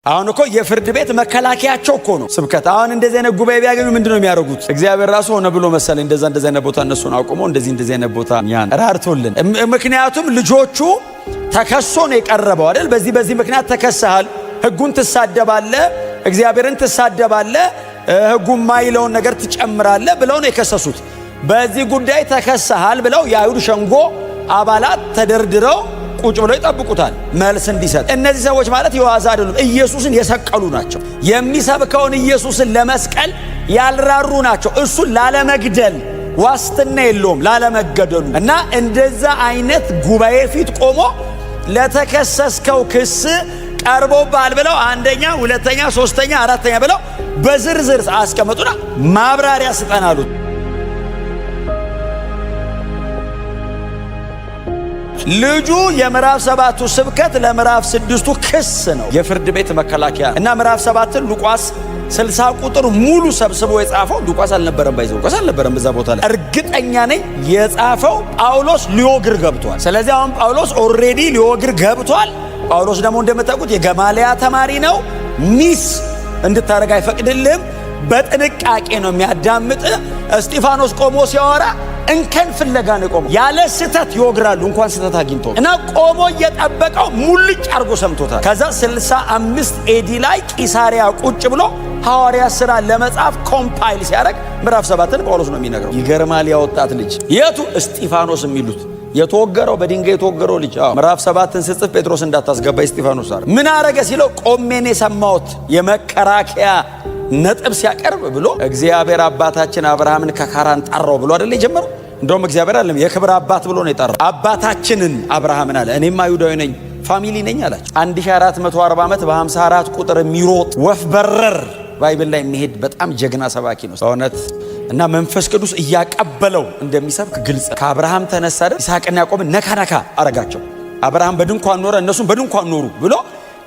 አሁን እኮ የፍርድ ቤት መከላከያቸው እኮ ነው ስብከት። አሁን እንደዚህ አይነት ጉባኤ ቢያገኙ ምንድን ነው የሚያደርጉት? እግዚአብሔር ራሱ ሆነ ብሎ መሰለኝ እንደዚህ አይነት ቦታ እነሱን አቁሞ እንደዚህ እንደዚህ አይነት ቦታ እኛን ራርቶልን። ምክንያቱም ልጆቹ ተከሶ ነው የቀረበው አይደል? በዚህ በዚህ ምክንያት ተከሰሃል፣ ሕጉን ትሳደባለ፣ እግዚአብሔርን ትሳደባለ፣ ሕጉ የማይለውን ነገር ትጨምራለ ብለው ነው የከሰሱት። በዚህ ጉዳይ ተከሰሃል ብለው የአይሁድ ሸንጎ አባላት ተደርድረው ቁጭ ብለው ይጠብቁታል መልስ እንዲሰጥ። እነዚህ ሰዎች ማለት የዋዛ አይደሉም፣ ኢየሱስን የሰቀሉ ናቸው። የሚሰብከውን ኢየሱስን ለመስቀል ያልራሩ ናቸው። እሱን ላለመግደል ዋስትና የለውም ላለመገደሉ። እና እንደዛ አይነት ጉባኤ ፊት ቆሞ ለተከሰስከው ክስ ቀርቦብሃል ብለው አንደኛ፣ ሁለተኛ፣ ሶስተኛ፣ አራተኛ ብለው በዝርዝር አስቀመጡና ማብራሪያ ስጠን አሉት። ልጁ የምዕራፍ 7ቱ ስብከት ለምዕራፍ 6ቱ ክስ ነው፣ የፍርድ ቤት መከላከያ እና ምዕራፍ 7ን ሉቃስ 60 ቁጥር ሙሉ ሰብስቦ የጻፈው ሉቃስ አልነበረም። by the way ሉቃስ አልነበረም በዛ ቦታ ላይ እርግጠኛ ነኝ የጻፈው ጳውሎስ ሊወግር ገብቷል። ስለዚህ አሁን ጳውሎስ already ሊወግር ገብቷል። ጳውሎስ ደግሞ እንደምታውቁት የገማልያ ተማሪ ነው። miss እንድታደርግ አይፈቅድልህም። በጥንቃቄ ነው የሚያዳምጥ። እስጢፋኖስ ቆሞ ሲያወራ እንከን ፍለጋ ነው የቆመው። ያለ ስህተት ይወግራሉ እንኳን ስህተት አግኝቶ እና ቆሞ እየጠበቀው ሙልጭ አድርጎ ሰምቶታል። ከዛ 65 AD ላይ ቂሳሪያ ቁጭ ብሎ ሐዋርያ ሥራ ለመጻፍ compile ሲያደርግ ምዕራፍ 7ን ጳውሎስ ነው የሚነግረው። ይገርማል። ያወጣት ልጅ የቱ እስጢፋኖስ የሚሉት የተወገረው በድንጋይ የተወገረው ልጅ ምዕራፍ 7ን ስጽፍ ጴጥሮስ እንዳታስገባ እስጢፋኖስ አለ። ምን አረገ ሲለው ቆሜን የሰማሁት የመከራከያ ነጥብ ሲያቀርብ ብሎ እግዚአብሔር አባታችን አብርሃምን ከካራን ጠራው ብሎ አይደል የጀመረው? እንደውም እግዚአብሔር አይደለም የክብር አባት ብሎ ነው የጠራው። አባታችንን አብርሃምን አለ። እኔም አይሁዳዊ ነኝ family ነኝ አላቸው። 1440 ዓመት በ54 ቁጥር የሚሮጥ ወፍ በረር Bible ላይ የሚሄድ በጣም ጀግና ሰባኪ ነው በእውነት። እና መንፈስ ቅዱስ እያቀበለው እንደሚሰብክ ግልጽ። ከአብርሃም ተነሳ አይደል ይስሐቅና ያዕቆብን ነካ ነካ አረጋቸው። አብርሃም በድንኳን ኖረ፣ እነሱም በድንኳን ኖሩ ብሎ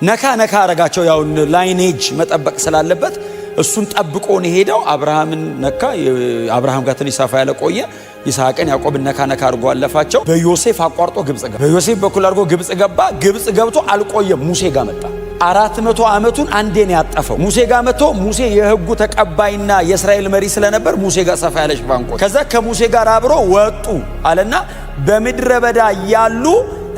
ነካ ነካ አረጋቸው። ያው lineage መጠበቅ ስላለበት እሱን ጠብቆ ነው የሄደው። አብርሃምን ነካ። አብርሃም ጋር ትንሽ ሰፋ ያለ ቆየ። ይስሐቅን ያዕቆብን ነካ ነካ አድርጎ አለፋቸው። በዮሴፍ አቋርጦ ግብፅ ገባ። በዮሴፍ በኩል አድርጎ ግብፅ ገባ። ግብፅ ገብቶ አልቆየም፣ ሙሴ ጋር መጣ። 400 ዓመቱን አንዴ ነው ያጠፈው። ሙሴ ጋር መጥቶ ሙሴ የሕጉ ተቀባይና የእስራኤል መሪ ስለነበር ሙሴ ጋር ሰፋ ያለ ሽፋን ቆየ። ከዛ ከሙሴ ጋር አብሮ ወጡ አለና በምድረ በዳ ያሉ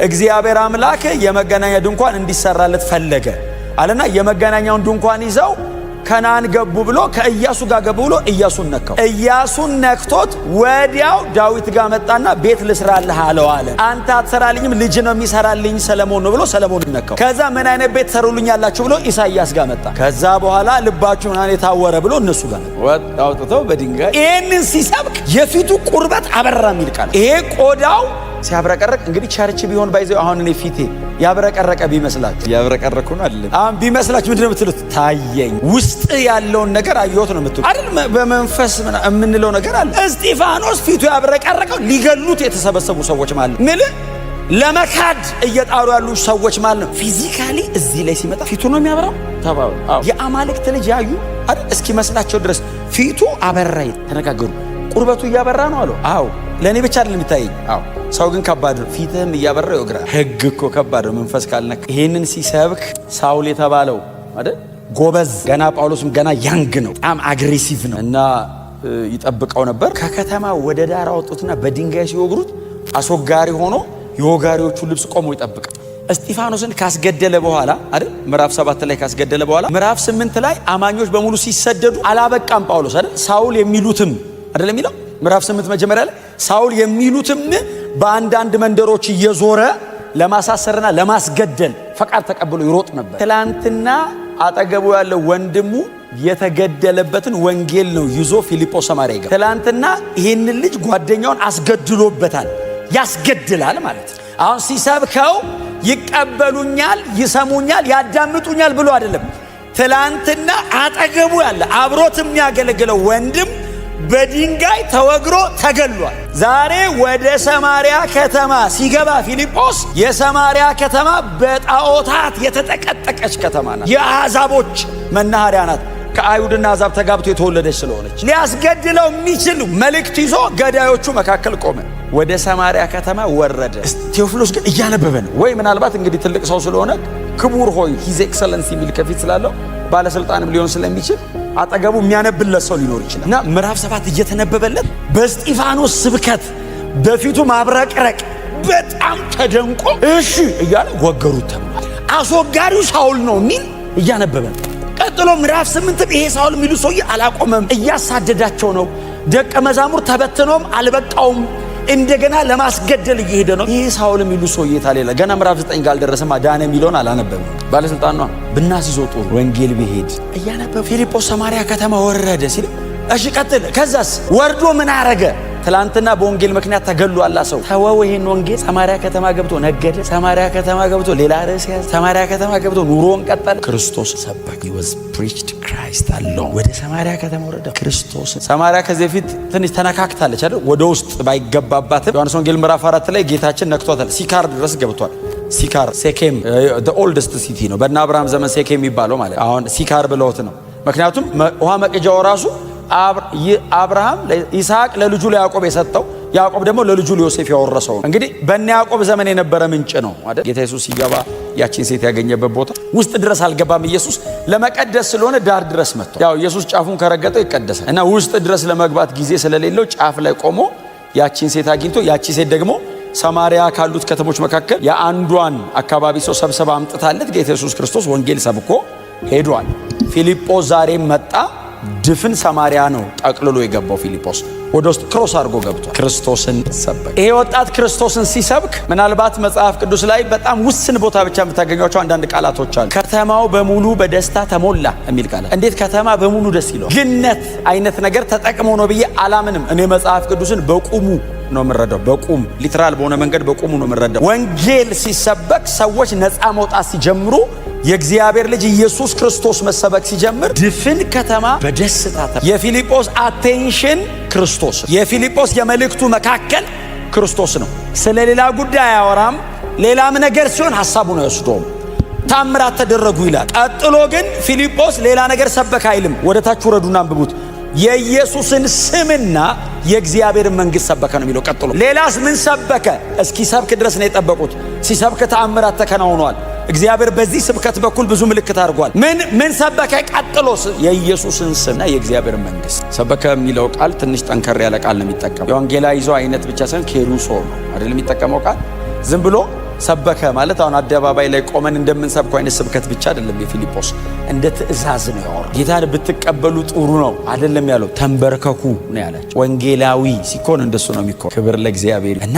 እግዚአብሔር አምላክ የመገናኛ ድንኳን እንዲሰራለት ፈለገ አለና የመገናኛውን ድንኳን ይዘው ከነአን ገቡ ብሎ ከኢያሱ ጋር ገቡ ብሎ ኢያሱን ነካው። ኢያሱን ነክቶት ወዲያው ዳዊት ጋር መጣና ቤት ልስራልህ አለው አለ። አንተ አትሰራልኝም ልጅ ነው የሚሰራልኝ ሰለሞን ነው ብሎ ሰለሞንን ነካው። ከዛ ምን አይነት ቤት ሰሩልኛላችሁ ብሎ ኢሳይያስ ጋር መጣ። ከዛ በኋላ ልባችሁ ምናምን የታወረ ብሎ እነሱ ጋር መጣ። አውጥተው በድንጋይ ይሄንን ሲሰብክ የፊቱ ቁርበት አበራ የሚል ቃል ይሄ ቆዳው ሲያብረቀረቅ እንግዲህ church ቢሆን by the way አሁን እኔ ፊቴ ያብረቀረቀ ቢመስላችሁ ያብረቀረኩ ነው አይደለም። አሁን ቢመስላችሁ ምንድነው የምትሉት? ታየኝ ውስጥ ያለውን ነገር አየሁት ነው የምትሉት አይደል? በመንፈስ የምንለው ነገር አለ። እስጢፋኖስ ፊቱ ያብረቀረቀው ሊገሉት የተሰበሰቡ ሰዎች ማለት ነው። ለመካድ እየጣሩ ያሉ ሰዎች ማለት ነው። physically እዚህ ላይ ሲመጣ ፊቱ ነው የሚያበራው። ተባሉ የአማልክት ልጅ ያዩ አይደል እስኪመስላቸው ድረስ ፊቱ አበራ። ተነጋገሩ። ቁርበቱ እያበራ ነው አለው። አዎ ለእኔ ብቻ አይደለም የሚታየኝ። አዎ ሰው ግን ከባድ ነው። ፊትህም እያበራ ይወግራል። ህግ እኮ ከባድ ነው፣ መንፈስ ካልነካ። ይሄንን ሲሰብክ ሳውል የተባለው አይደል ጎበዝ፣ ገና ጳውሎስም ገና young ነው፣ በጣም aggressive ነው እና ይጠብቀው ነበር። ከከተማ ወደ ዳር አወጡትና በድንጋይ ሲወግሩት አስወጋሪ ሆኖ የወጋሪዎቹ ልብስ ቆሞ ይጠብቃል። እስጢፋኖስን ካስገደለ በኋላ አይደል ምዕራፍ 7 ላይ ካስገደለ በኋላ ምዕራፍ 8 ላይ አማኞች በሙሉ ሲሰደዱ አላበቃም ጳውሎስ አይደል ሳውል የሚሉትም አይደል የሚለው ምዕራፍ 8 መጀመሪያ ላይ ሳውል የሚሉትም በአንዳንድ መንደሮች እየዞረ ለማሳሰርና ለማስገደል ፈቃድ ተቀብሎ ይሮጥ ነበር። ትላንትና አጠገቡ ያለው ወንድሙ የተገደለበትን ወንጌል ነው ይዞ ፊልጶስ ሰማርያ ይገባ። ትላንትና ይህንን ልጅ ጓደኛውን አስገድሎበታል። ያስገድላል ማለት ነው። አሁን ሲሰብከው ይቀበሉኛል፣ ይሰሙኛል፣ ያዳምጡኛል ብሎ አይደለም። ትላንትና አጠገቡ ያለ አብሮት የሚያገለግለው ወንድም በድንጋይ ተወግሮ ተገሏል። ዛሬ ወደ ሰማርያ ከተማ ሲገባ ፊልጶስ የሰማርያ ከተማ በጣዖታት የተጠቀጠቀች ከተማ ናት። የአሕዛቦች መናኸሪያ ናት። ከአይሁድና አሕዛብ ተጋብቶ የተወለደች ስለሆነች ሊያስገድለው የሚችል መልእክት ይዞ ገዳዮቹ መካከል ቆመ። ወደ ሰማርያ ከተማ ወረደ። ቴዎፍሎስ ግን እያነበበ ነው ወይ ምናልባት እንግዲህ ትልቅ ሰው ስለሆነ ክቡር ሆይ፣ His Excellency የሚል ከፊት ስላለው ባለስልጣንም ሊሆን ስለሚችል አጠገቡ የሚያነብለት ሰው ሊኖር ይችላል። እና ምዕራፍ 7 እየተነበበለት በእስጢፋኖስ ስብከት በፊቱ ማብረቅረቅ በጣም ተደንቆ እሺ እያለ ወገሩት ተብሏል። አስወጋሪው ሳውል ነው የሚል እያነበበ ነው። ቀጥሎ ምዕራፍ 8ም ይሄ ሳውል የሚሉ ሰውዬ አላቆመም፣ እያሳደዳቸው ነው። ደቀ መዛሙር ተበትኖም አልበቃውም፣ እንደገና ለማስገደል እየሄደ ነው። ይህ ሳውል የሚሉ ሰውዬ ታሌለ ገና ምዕራፍ 9 ጋር አልደረሰም። ዳነ የሚለውን አላነበበም። ባለስልጣኗ ብናስይዘው ጥሩ ወንጌል ቢሄድ እያነበበ ፊልጶስ ሰማርያ ከተማ ወረደ ሲል እሺ ቀጥል። ከዛስ ወርዶ ምን አረገ? ትላንትና በወንጌል ምክንያት ተገሏል ሰው ተወው። ይሄን ወንጌል ሰማርያ ከተማ ገብቶ ነገደ። ሰማርያ ከተማ ገብቶ ሌላ ርዕስ ያዘ። ሰማርያ ከተማ ገብቶ ኑሮን ቀጠለ። ክርስቶስ ሰበከ። He was preached Christ alone። ወደ ሰማርያ ከተማ ወረደ ክርስቶስ። ሰማርያ ከዚህ በፊት ትንሽ ተነካክታለች አይደል? ወደ ውስጥ ባይገባባትም ዮሐንስ ወንጌል ምዕራፍ 4 ላይ ጌታችን ነክቷታል። ሲካር ድረስ ገብቷል። ሲካር ሴኬም oldest city ነው። በእነ አብርሃም ዘመን ሴኬም የሚባለው ማለት አሁን ሲካር ብለውት ነው። ምክንያቱም ውሃ መቅጃው ራሱ አብርሃም ይስሐቅ ለልጁ ለያዕቆብ የሰጠው፣ ያዕቆብ ደግሞ ለልጁ ለዮሴፍ ያወረሰው ነው። እንግዲህ በእነ ያዕቆብ ዘመን የነበረ ምንጭ ነው አይደል? ጌታ ኢየሱስ ሲገባ ያቺን ሴት ያገኘበት ቦታ ውስጥ ድረስ አልገባም። ኢየሱስ ለመቀደስ ስለሆነ ዳር ድረስ መጥቶ፣ ያው ኢየሱስ ጫፉን ከረገጠው ይቀደሳል እና ውስጥ ድረስ ለመግባት ጊዜ ስለሌለው ጫፍ ላይ ቆሞ ያቺን ሴት አግኝቶ፣ ያቺ ሴት ደግሞ ሰማሪያ ካሉት ከተሞች መካከል የአንዷን አካባቢ ሰው ሰብስባ አምጥታለት ጌታ ኢየሱስ ክርስቶስ ወንጌል ሰብኮ ሄዷል። ፊልጶስ ዛሬም መጣ። ድፍን ሰማሪያ ነው ጠቅልሎ የገባው። ፊልጶስ ወደ ውስጥ cross አድርጎ ገብቷል። ክርስቶስን ሰበከ። ይሄ ወጣት ክርስቶስን ሲሰብክ ምናልባት መጽሐፍ ቅዱስ ላይ በጣም ውስን ቦታ ብቻ የምታገኟቸው አንዳንድ ቃላቶች አሉ። ከተማው በሙሉ በደስታ ተሞላ የሚል ቃል። እንዴት ከተማ በሙሉ ደስ ይለዋል? ግነት አይነት ነገር ተጠቅሞ ነው ብዬ አላምንም። እኔ መጽሐፍ ቅዱስን በቁሙ ነው የምረዳው። በቁም literal በሆነ መንገድ በቁሙ ነው የምረዳው። ወንጌል ሲሰበክ ሰዎች ነፃ መውጣት ሲጀምሩ፣ የእግዚአብሔር ልጅ ኢየሱስ ክርስቶስ መሰበክ ሲጀምር ድፍን ከተማ በደስታ። የፊልጶስ attention ክርስቶስ፣ የፊልጶስ የመልእክቱ መካከል ክርስቶስ ነው። ስለ ሌላ ጉዳይ አያወራም። ሌላም ነገር ሲሆን ሀሳቡን አይወስደውም። ታምራት ተደረጉ ይላል። ቀጥሎ ግን ፊልጶስ ሌላ ነገር ሰበከ አይልም። ወደ ታች ውረዱና አንብቡት። የኢየሱስን ስምና የእግዚአብሔርን መንግሥት ሰበከ ነው የሚለው። ቀጥሎ ሌላስ ምን ሰበከ? እስኪ ሰብክ ድረስ ነው የጠበቁት። ሲሰብክ ተአምራት ተከናውኗል። እግዚአብሔር በዚህ ስብከት በኩል ብዙ ምልክት አድርጓል። ምን ምን ሰበከ? ቀጥሎስ የኢየሱስን ስምና የእግዚአብሔርን መንግሥት ሰበከ የሚለው ቃል ትንሽ ጠንከር ያለ ቃል ነው የሚጠቀመው። የወንጌላይዞ አይነት ብቻ ሳይሆን ኬሩሶ ነው አይደል የሚጠቀመው ቃል። ዝም ብሎ ሰበከ ማለት አሁን አደባባይ ላይ ቆመን እንደምንሰብከው አይነት ስብከት ብቻ አይደለም። የፊልጶስ እንደ ትእዛዝ ነው ያወራው። ጌታን ብትቀበሉ ጥሩ ነው አይደለም ያለው፣ ተንበርከኩ ነው ያላቸው። ወንጌላዊ ሲኮን እንደሱ ነው የሚኮን። ክብር ለእግዚአብሔር። እና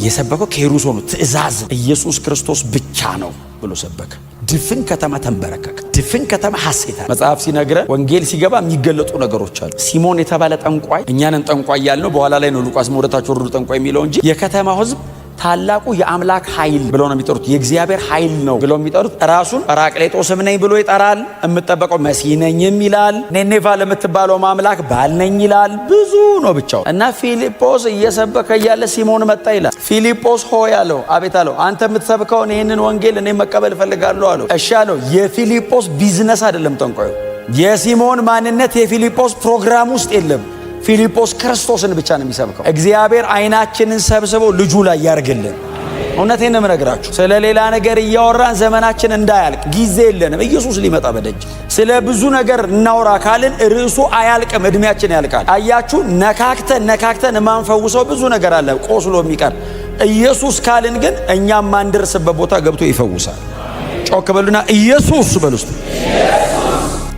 የሰበከው ኬሩሶ ነው፣ ትእዛዝ፣ ኢየሱስ ክርስቶስ ብቻ ነው ብሎ ሰበከ። ድፍን ከተማ ተንበረከከ። ድፍን ከተማ ሐሴት። መጽሐፍ ሲነግረን ወንጌል ሲገባ የሚገለጡ ነገሮች አሉ። ሲሞን የተባለ ጠንቋይ፣ እኛንን ጠንቋይ ያልነው በኋላ ላይ ነው፣ ሉቃስ ወደታች ወርዱ ጠንቋይ የሚለው እንጂ የከተማው ሕዝብ ታላቁ የአምላክ ኃይል ብለው ነው የሚጠሩት። የእግዚአብሔር ኃይል ነው ብለው የሚጠሩት። ራሱን ጰራቅሊጦስም ነኝ ብሎ ይጠራል። የምጠበቀው መሲህ ነኝም ይላል። ኔኔቫ ለምትባለው አምላክ ባል ነኝ ይላል። ብዙ ነው ብቻው። እና ፊልጶስ እየሰበከ እያለ ሲሞን መጣ ይላል። ፊልጶስ ሆይ አለው። አቤት አለው። አንተ የምትሰብከውን ይህንን ወንጌል እኔ መቀበል እፈልጋለሁ አለው። እሺ አለው። የፊልጶስ ቢዝነስ አይደለም ጠንቋዩ። የሲሞን ማንነት የፊልጶስ ፕሮግራም ውስጥ የለም። ፊልጶስ ክርስቶስን ብቻ ነው የሚሰብከው። እግዚአብሔር አይናችንን ሰብስቦ ልጁ ላይ ያርግልን። እውነቴን ነው የምነግራችሁ። ስለ ሌላ ነገር እያወራን ዘመናችን እንዳያልቅ ጊዜ የለንም። ኢየሱስ ሊመጣ በደጅ። ስለ ብዙ ነገር እናውራ ካልን ርዕሱ አያልቅም፣ እድሜያችን ያልቃል። አያችሁ፣ ነካክተን ነካክተን የማንፈውሰው ብዙ ነገር አለ ቆስሎ የሚቀር። ኢየሱስ ካልን ግን እኛም ማንደርስበት ቦታ ገብቶ ይፈውሳል። ጮክ በሉና ኢየሱስ በሉ እስቲ።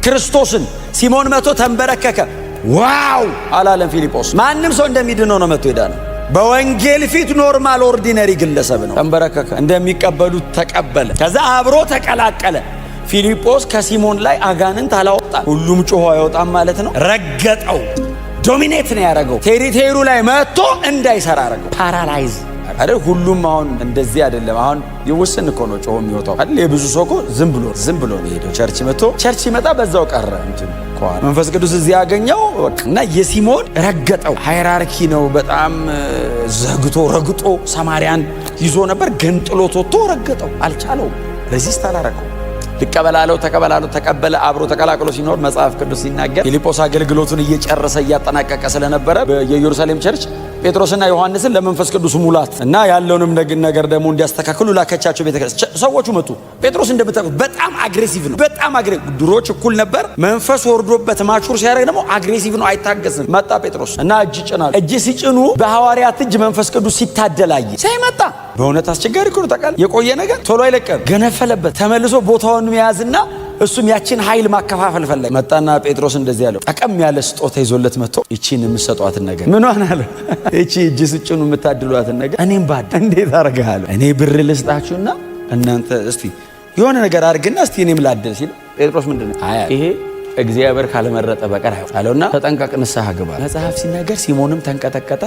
ክርስቶስን ሲሞን መቶ ተንበረከከ። Wow አላለም ፊልጶስ። ማንም ሰው እንደሚድነው ነው መቶ ሄዳ ነው። በወንጌል ፊት normal ordinary ግለሰብ ነው። ተንበረከከ፣ እንደሚቀበሉት ተቀበለ። ከዛ አብሮ ተቀላቀለ። ፊልጶስ ከሲሞን ላይ አጋንንት አላወጣም። ሁሉም ጮሆ አይወጣም ማለት ነው። ረገጠው፣ dominate ነው ያደረገው። Territory ው ላይ መጥቶ እንዳይሰራ አረገው። Paralyze አይደል? ሁሉም አሁን እንደዚህ አይደለም። አሁን የውስን እኮ ነው ጮሆ የሚወጣው አይደል? የብዙ ሰው እኮ ዝም ብሎ ዝም ብሎ ነው የሄደው። Church መጥቶ church ሲመጣ በዛው ቀረ። እንትን መንፈስ ቅዱስ እዚህ ያገኘው እና የሲሞን ረገጠው። Hierarchy ነው በጣም ዘግቶ ረግጦ ሰማርያን ይዞ ነበር። ገንጥሎት ወጥቶ ረገጠው። አልቻለውም። Resist አላረገው። ልቀበላለው ተቀበላለው ተቀበለ። አብሮ ተቀላቅሎ ሲኖር መጽሐፍ ቅዱስ ሲናገር ፊልጶስ አገልግሎቱን እየጨረሰ እያጠናቀቀ ስለነበረ የኢየሩሳሌም church ጴጥሮስና ዮሐንስን ለመንፈስ ቅዱስ ሙላት እና ያለውንም ነገር ደግሞ እንዲያስተካክሉ ላከቻቸው ቤተክርስቲያን። ሰዎቹ መጡ። ጴጥሮስ እንደምታውቁት በጣም aggressive ነው። በጣም aggressive። ድሮ ችኩል ነበር። መንፈስ ወርዶበት mature ሲያደርግ ደግሞ aggressive ነው፣ አይታገስም። መጣ ጴጥሮስ እና እጅ ጭናሉ። እጅ ሲጭኑ በሐዋርያት እጅ መንፈስ ቅዱስ ሲታደላየ ሳይመጣ በእውነት አስቸጋሪ እኮ ነው። ታውቃለህ፣ የቆየ ነገር ቶሎ አይለቀም። ገነፈለበት። ተመልሶ ቦታውን መያዝና እሱም ያችን ኃይል ማከፋፈል ፈለገ። መጣና ጴጥሮስ እንደዚህ ያለው ጠቀም ያለ ስጦታ ይዞለት መጥቶ ይቺን የምሰጧትን ነገር ምኗን አለ፣ ይቺ እጅ ስጭኑ የምታድሏትን ነገር እኔም ባድ እንዴት አደርግሃለሁ? እኔ ብር ልስጣችሁና እናንተ እስቲ የሆነ ነገር አድርግና እስቲ እኔም ላድል ሲል ጴጥሮስ ምንድን ነው አይ ይሄ እግዚአብሔር ካልመረጠ በቀር አለውና ተጠንቀቅ፣ ንስሐ ግባ። መጽሐፍ ሲናገር ሲሞንም ተንቀጠቀጠ፣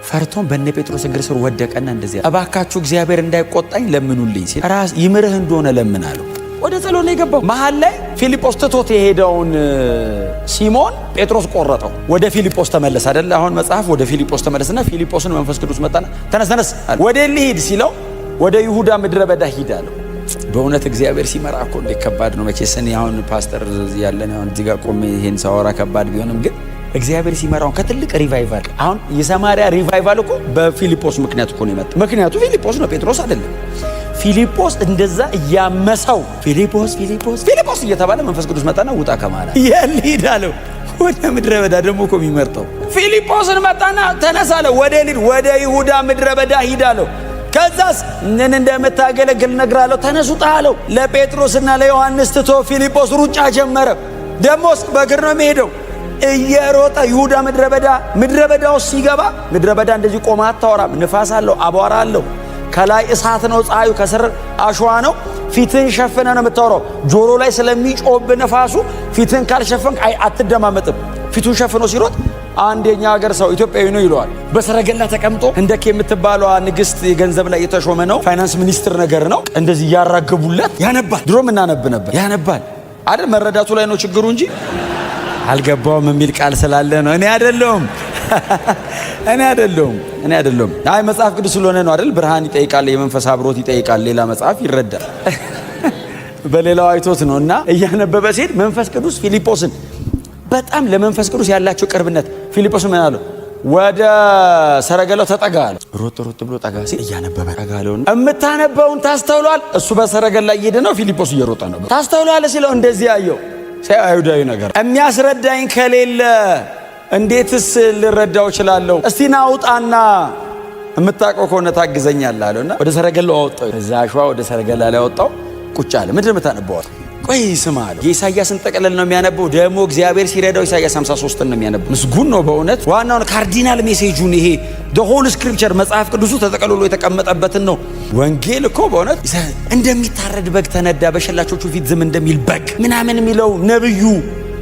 ፈርቶም በነ ጴጥሮስ እግር ስር ወደቀና እንደዚህ እባካችሁ እግዚአብሔር እንዳይቆጣኝ ለምኑልኝ ሲል ራስ ይምርህ እንደሆነ ለምን አለው። ወደ ጸሎት ነው የገባው። መሀል ላይ ፊልጶስ ትቶት የሄደውን ሲሞን ጴጥሮስ ቆረጠው። ወደ ፊልጶስ ተመለሰ አይደለ? አሁን መጽሐፍ ወደ ፊልጶስ ተመለሰና ፊልጶስን መንፈስ ቅዱስ መጣና ተነስ ተነስ ወደ ልሂድ ሲለው ወደ ይሁዳ ምድረ በዳ ሂድ አለው። በእውነት እግዚአብሔር ሲመራ እኮ እንዴት ከባድ ነው። መቼስ እኔ አሁን ፓስተር ያለን አሁን እዚህ ጋር ቆሜ ይሄን ሳወራ ከባድ ቢሆንም ግን እግዚአብሔር ሲመራውን ከትልቅ revival፣ አሁን የሰማሪያ revival እኮ በፊልጶስ ምክንያት እኮ ነው የመጣው። ምክንያቱ ፊልጶስ ነው፣ ጴጥሮስ አይደለም። ፊልጶስ እንደዛ እያመሰው ፊልጶስ ፊልጶስ ፊልጶስ እየተባለ መንፈስ ቅዱስ መጣና ውጣ ከማላ የልሂድ አለው። ወደ ምድረ በዳ ደግሞ እኮ የሚመርጠው ፊልጶስን መጣና ተነሳለ ወደ ሊድ ወደ ይሁዳ ምድረ በዳ ሂድ አለው። ከዛስ ምን እንደምታገለግል እነግርሃለሁ፣ ተነሱ አለው። ለጴጥሮስና ለዮሐንስ ትቶ ፊልጶስ ሩጫ ጀመረ። ደሞስ በእግር ነው የሚሄደው እየሮጠ ይሁዳ ምድረ በዳ። ምድረ በዳ ውስጥ ሲገባ ምድረ በዳ እንደዚህ ቆማ አታወራም። ንፋስ አለው፣ አቧራ አለው። ከላይ እሳት ነው ፀሐዩ፣ ከስር አሸዋ ነው። ፊትህን ሸፍነህ ነው የምታወራው። ጆሮ ላይ ስለሚጮህብ ነፋሱ ፊትህን ካልሸፈንክ አትደማመጥም። ፊቱን ሸፍኖ ሲሮጥ አንድ የኛ ሀገር ሰው ኢትዮጵያዊ ነው ይለዋል። በሰረገላ ተቀምጦ ህንደኬ የምትባለዋ ንግስት የገንዘብ ላይ የተሾመ ነው፣ ፋይናንስ ሚኒስትር ነገር ነው። እንደዚህ እያራገቡለት ያነባል። ድሮም እናነብ ነበር። ያነባል አይደል? መረዳቱ ላይ ነው ችግሩ እንጂ አልገባውም የሚል ቃል ስላለ ነው። እኔ አይደለሁም እኔ አይደለሁም እኔ አይደለሁም። አይ መጽሐፍ ቅዱስ ስለሆነ ነው አይደል? ብርሃን ይጠይቃል፣ የመንፈስ አብሮት ይጠይቃል። ሌላ መጽሐፍ ይረዳል። በሌላው አይቶት ነው። እና እያነበበ ሲሄድ መንፈስ ቅዱስ ፊልጶስን በጣም ለመንፈስ ቅዱስ ያላቸው ቅርብነት ፊልጶስ ምን አለው? ወደ ሰረገላው ተጠጋ አለው። ሮጥ ሮጥ ብሎ ጠጋ ሲል እያነበበ ጠጋ አለውና የምታነበውን ታስተውሏል። እሱ በሰረገላ እየሄደ ነው፣ ፊልጶስ እየሮጠ ነው። ታስተውሏል ሲለው እንደዚህ አየው። አይሁዳዊ ነገር የሚያስረዳኝ ከሌለ እንዴትስ ልረዳው እችላለሁ? እስቲ ና ውጣና የምታውቀው ከሆነ ታግዘኛለህ አለውና ወደ ሰረገላው አወጣው። ከዛ አሸዋ ወደ ሰረገላ ላይ አወጣው። ቁጭ አለ። ምንድን ነው የምታነበው? ቆይ ስማ አለው። የኢሳያስን ጠቅለል ነው የሚያነበው። ደግሞ እግዚአብሔር ሲረዳው ኢሳያስ 53 ነው የሚያነበው። ምስጉን ነው በእውነት። ዋናውን cardinal message ኡን ይሄ whole scripture መጽሐፍ ቅዱሱ ተጠቅልሎ የተቀመጠበትን ነው። ወንጌል እኮ በእውነት እንደሚታረድ በግ ተነዳ፣ በሸላቾቹ ፊት ዝም እንደሚል በግ ምናምን የሚለው ነብዩ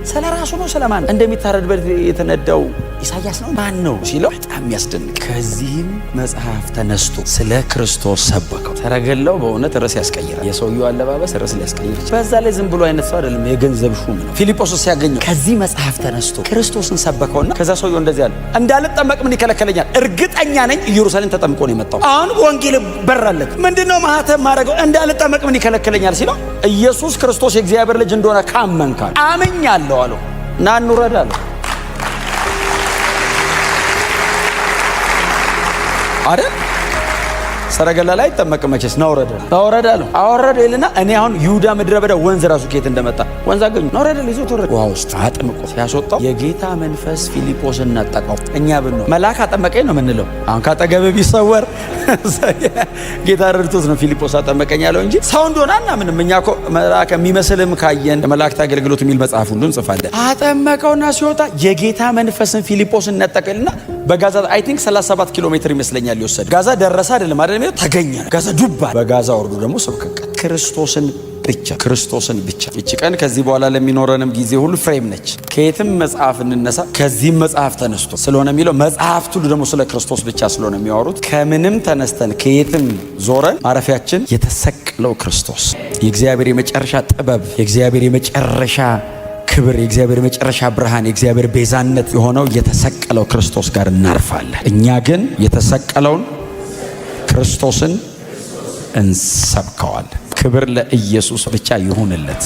ስለ ራሱ ነው ስለማን እንደሚታረድ በግ የተነዳው ኢሳያስ ነው ማን ነው ሲለው በጣም የሚያስደንቅ ከዚህም መጽሐፍ ተነስቶ ስለ ክርስቶስ ሰበከው። ሰረገላው በእውነት ርዕስ ያስቀይራል። የሰውየው አለባበስ ርዕስ ሊያስቀይር ይችላል። በዛ ላይ ዝም ብሎ አይነት ሰው አይደለም፣ የገንዘብ ሹም ነው። ፊልጶስ ሲያገኘው ከዚህ መጽሐፍ ተነስቶ ክርስቶስን ሰበከውና ከዛ ሰውየው እንደዚህ አለ፣ እንዳልጠመቅ ምን ይከለከለኛል? እርግጠኛ ነኝ ኢየሩሳሌም ተጠምቆ ነው የመጣው። አሁን ወንጌል በራለት። ምንድነው ማህተም ማድረገው? እንዳልጠመቅ ምን ይከለከለኛል ሲለው ኢየሱስ ክርስቶስ የእግዚአብሔር ልጅ እንደሆነ ካመንካል አምኛለሁ አለው። ና እንውረድ አለው። አይደል ሰረገላ ላይ አይጠመቅም መቼስ። ና ውረድ ና ውረድ አለው። አወረደ ይልና እኔ አሁን ይሁዳ ምድረ በዳ ወንዝ ራሱ ከየት እንደመጣ ወንዝ አገኙ። ና ውረድ ይዞት ወረደ። ውሃ ውስጥ አጥምቆ ሲያስወጣው የጌታ መንፈስ ፊልጶስን ነጠቀው። እኛ ብንሆን መልአክ አጠመቀኝ ነው የምንለው። አሁን ካጠገብ ቢሰወር ጌታ ረድቶት ነው ፊልጶስ አጠመቀኝ ያለው እንጂ ሰው እንደሆነ አናምንም። እኛ እኮ መልአክ የሚመስልም ካየን የመላእክት አገልግሎት የሚል መጽሐፍ ሁሉ እንጽፋለን። አጠመቀውና ሲወጣ የጌታ መንፈስን ፊልጶስን ነጠቀልና በጋዛ I think 37 ኪሎ ሜትር ይመስለኛል ሊወሰድ ጋዛ ደረሰ አይደለም አይደለም ተገኘ ጋዛ ዱባ በጋዛ ወርዶ ደግሞ ስብከት ክርስቶስን ብቻ ክርስቶስን ብቻ። ይቺ ቀን ከዚህ በኋላ ለሚኖረንም ጊዜ ሁሉ frame ነች። ከየትም መጽሐፍ እንነሳ ከዚህም መጽሐፍ ተነስቶ ስለሆነ የሚለው መጽሐፍት ሁሉ ደግሞ ስለ ክርስቶስ ብቻ ስለሆነ የሚያወሩት ከምንም ተነስተን ከየትም ዞረን ማረፊያችን የተሰቀለው ክርስቶስ የእግዚአብሔር የመጨረሻ ጥበብ፣ የእግዚአብሔር የመጨረሻ ክብር፣ የእግዚአብሔር የመጨረሻ ብርሃን፣ የእግዚአብሔር ቤዛነት የሆነው የተሰቀለው ክርስቶስ ጋር እናርፋለን። እኛ ግን የተሰቀለውን ክርስቶስን እንሰብከዋለን። ክብር ለኢየሱስ ብቻ ይሁንለት።